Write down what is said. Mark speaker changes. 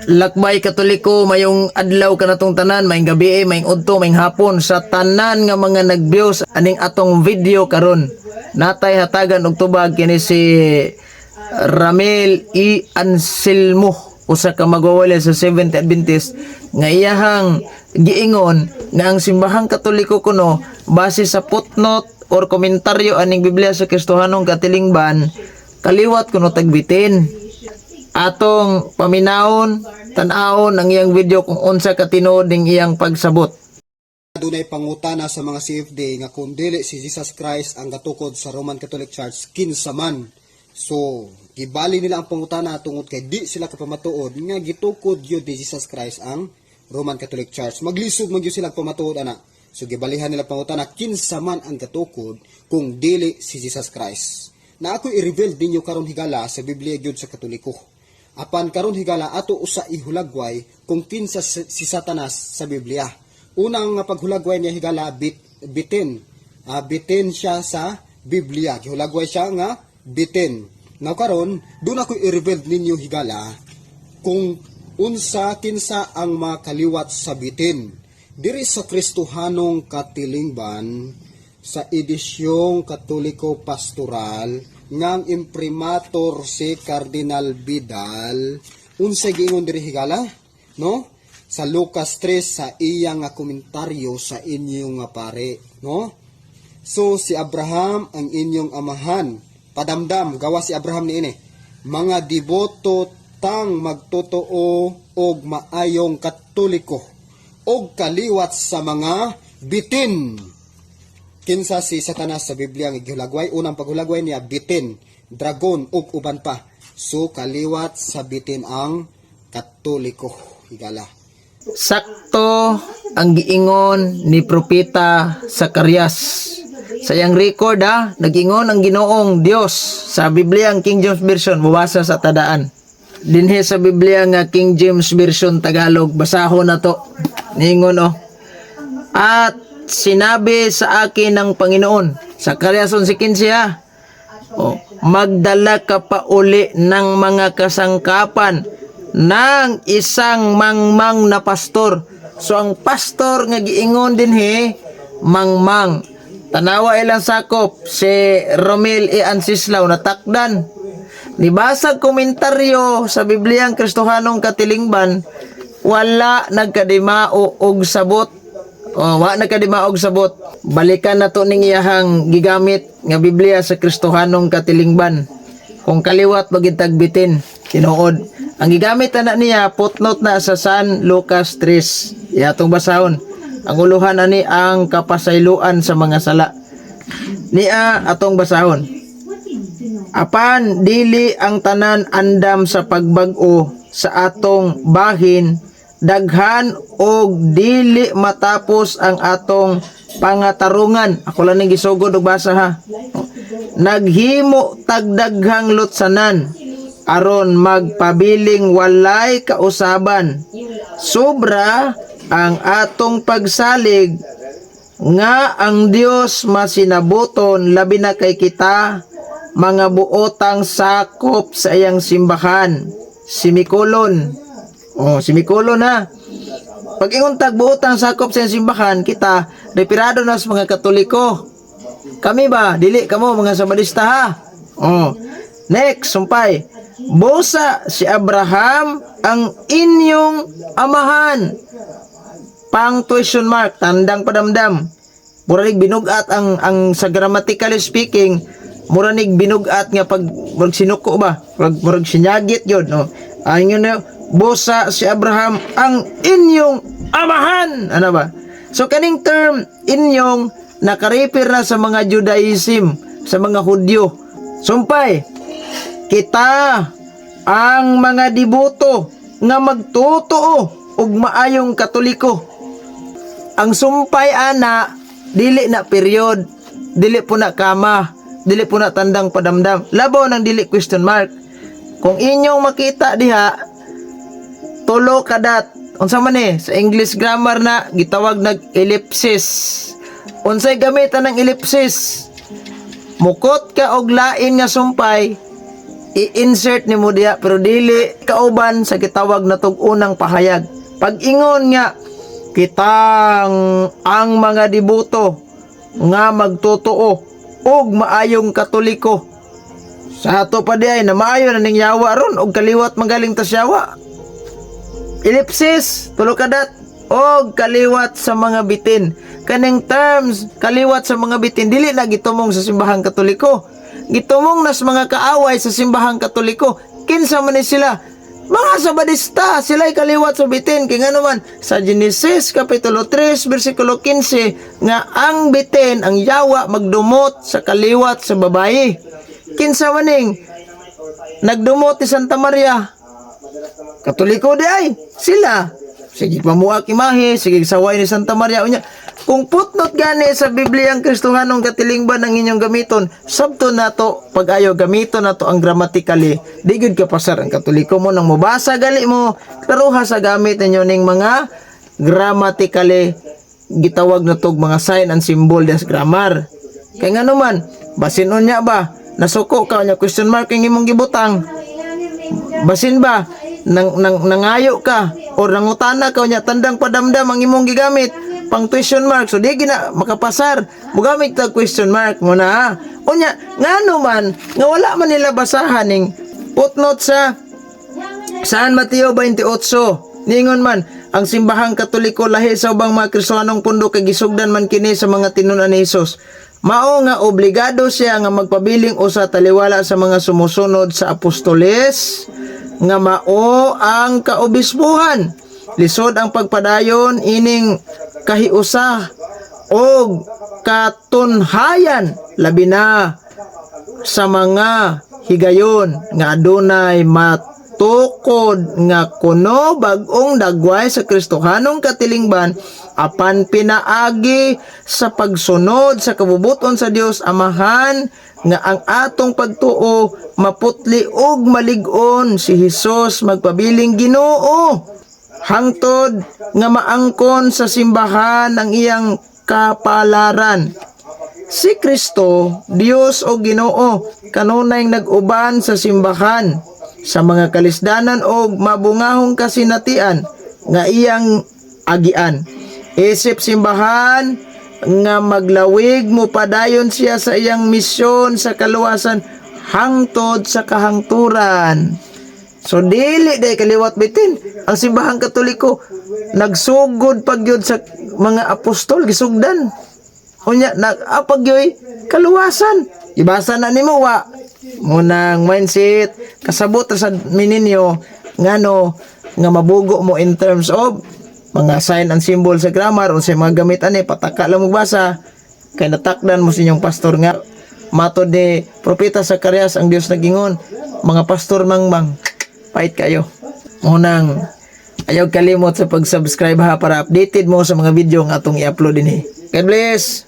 Speaker 1: Lakbay Katoliko, mayong adlaw kanatong tanan, mayong gabi, mayong udto, mayong hapon sa tanan nga mga nag-views aning atong video karon. Natay hatagan og tubag kini si Ramil E. Anselmo, usa ka magwawali sa Seventh Adventist, nga iyahang giingon nga ang Simbahang Katoliko kuno, base sa footnote or komentaryo aning Biblia sa Kristohanong Katilingban, kaliwat kuno tagbitin. Atong paminawon, tan-awon ang iyang video kung unsa ka tinuod ning iyang pagsabot.
Speaker 2: Dunay pangutana sa mga CFD nga kung dili si Jesus Christ ang gatukod sa Roman Catholic Church, kinsa man? So, gibali nila ang pangutana tungod kay di sila kapamatuod nga gitukod gyud ni Jesus Christ ang Roman Catholic Church. Maglisod man gyud sila pamatuod ana. So gibalihan nila pangutana, kinsa man ang gatukod kung dili si Jesus Christ? Na ako i-reveal ninyo karon, higala, sa Biblia gyud sa Katoliko. Apan karon, higala, ato usa ihulagway kung kinsa si Satanas sa Biblia. Unang nga paghulagway niya, higala, bitin. Bitin siya sa Biblia. Gihulagway siya nga bitin. Now karon, doon ako i-reveal ninyo, higala, kung unsa kinsa ang mga kaliwat sa bitin. Diri sa Kristohanong Katilingban sa edisyong Katoliko Pastoral ngang imprimatur si Cardinal Vidal, unsa giingon diri, higala, no? Sa Lucas 3, sa iya nga komentaryo sa inyong nga pare, no? So si Abraham ang inyong amahan. Padamdam, gawa si Abraham niini. Mga deboto tang magtotoo og maayong Katoliko og kaliwat sa mga bitin. Kinsa si Satanas sa Biblia nga gihulagway? Unang paghulagway niya, bitin, dragon ug uban pa. So kaliwat sa bitin ang Katoliko, higala.
Speaker 1: Sakto ang giingon ni Propeta Zacarias. Sa iyang record ha, nagingon ang Ginoong Dios sa Biblia ang King James Version, mubasa sa tadaan. Dinhi sa Biblia nga King James Version Tagalog, basahon na to. Ningon oh. "At sinabi sa akin ng Panginoon," Zacarias 11:15 ha. Oh, "Magdala ka pa uli ng mga kasangkapan ng isang mangmang na pastor." So ang pastor nga giingon dinhi, mangmang. Tanawa ilang sakop si Romel E. Ansislaw, natakdan. Nibasag komentaryo sa Bibliang Kristohanong Katilingban, wala nagkadimao og sabot. Oh, wa nagkadimao og sabot. Balikan na to ning iyahang gigamit nga Biblia sa Kristohanong Katilingban. Kung kaliwat magitag bitin, tinuod. Ang gigamit na niya, footnote na sa San Lucas 3. Iyatong basahon. Ang uluhan ani, ang kapasayloan sa mga sala. Nia atong basahon. "Apan dili ang tanan andam sa pagbag-o sa atong bahin, daghan og dili matapos ang atong pangatarungan." Ako lang ning gisugod og basa ha. "Naghimo tagdaghang lutsanan aron magpabiling walay kausaban. Sobra ang atong pagsalig nga ang Dios masinabuton, labi na kay kita mga buotang sakop sa iyang simbahan." Semicolon. Oh, semicolon na. Pag ingon tag buotang sakop sa iyang simbahan, kita referado na sa mga Katoliko. Kami ba? Dili kamo mga Sabadista ha. Oh. Next, sumpay. "Busa si Abraham ang inyong amahan." Punctuation mark, tandang padamdam. Muranig binugat ang sa grammatically speaking, muranig binugat nga pag murag sinuko ba, murag sinyagit yun, no? Ayun na, "Busa si Abraham ang inyong amahan." Ano ba? So kaning term "inyong" nakarefer na sa mga Judaism, sa mga Hudyo. Sumpay, "Kita ang mga deboto nga magtotoo og maayong Katoliko." Ang sumpay ana, dili na period, dili po na kama, dili po na tandang padamdam. Labaw ng dili question mark. Kung inyong makita diha, tulo ka dot. Unsa man eh, sa English grammar na gitawag nag ellipsis. Unsay gamitan ng ellipsis? Mukot ka og lain nga sumpay, I-insert nimo diya, pero dili kauban sa gitawag natog unang pahayag. Pag-ingon nga kitang ang mga deboto nga magtotoo og maayong Katoliko sa ato pa di ay na maayo na ning yawa ron og kaliwat magaling tas yawa, ellipsis, tulo ka dot, og kaliwat sa mga bitin. Kaning terms kaliwat sa mga bitin, dili na gitumong sa Simbahang Katoliko, gitumong nas mga kaaway sa Simbahang Katoliko. Kinsa man ni sila? Mga Sabadista. Sila'y kaliwat sa bitin, kay ngano man sa Genesis kapitulo 3 bersikulo 15 nga ang bitin, ang yawa, magdumot sa kaliwat sa babayi. Kinsa maning nagdumot ni Santa Maria? Katoliko di ay sila. Sige pamuak imahe, sige saway ni Santa Maria. Unya kung footnote gani sa Biblia ang Kristohanong katilingban ang inyong gamiton, sabto nato pag-ayo gamiton nato ang grammatically, di gyud ka pasar ang Katoliko mo nang mobasa gali mo, klaruha sa gamit ninyo ning mga grammatically, gitawag na tog mga sign and symbol des grammar. Kay ngano man, basin unya ba nasuko ka, unya question mark ang imong gibutang, basin ba nang nangayo ka or nangutana ka, unya tandang padamdam ang imong gigamit pang question mark, so di gina makapasar mugamit tag question mark mo na, ha? Unya ngano man nga wala man nila basahan ning footnote sa San Mateo 28? Ningon man, ang Simbahang Katoliko lahi sa ubang mga Kristohanong pundo kay gisugdan man kini sa mga tinun-an ni Hesus. Mao nga obligado siya nga magpabiling usa taliwala sa mga sumusunod sa apostoles nga mao ang kaobispuhan. Lisod ang pagpadayon ining kahiusa og katunhayan, labi na sa mga higayon nga adunay matukod nga kuno bag-ong dagway sa Kristohanong katilingban, apan pinaagi sa pagsunod sa kabubuton sa Dios Amahan nga ang atong pagtuo maputli og malig-on si Hesus magpabiling Ginoo hangtod nga maangkon sa simbahan ang iyang kapalaran. Si Kristo, Dios o Ginoo, kanunay nag-uban sa simbahan sa mga kalisdanan og mabungahong kasinatian nga iyang agian. Isip simbahan nga maglawig, mo padayon siya sa iyang misyon sa kaluwasan hangtod sa kahangturan. So dili day kaliwat bitin ang Simbahang Katoliko. Nagsugod pagyud sa mga apostol gisugdan. Unya nag-apag yoy kaluwasan. Ibasa na nimo wa munang mindset, kasabot ra sa mininyo ngano nga mabugo mo in terms of mga sign and symbol sa grammar, unsay mga gamit ani, pataka lang magbasa kay natakdan mo sa inyong pastor nga matod ni Propeta Zacarias, ang Dios nagingon mga pastor mangmang pait kayo. Munang ayaw kalimot sa pag-subscribe ha, para updated mo sa mga video nga atong i-upload dinhi. God bless.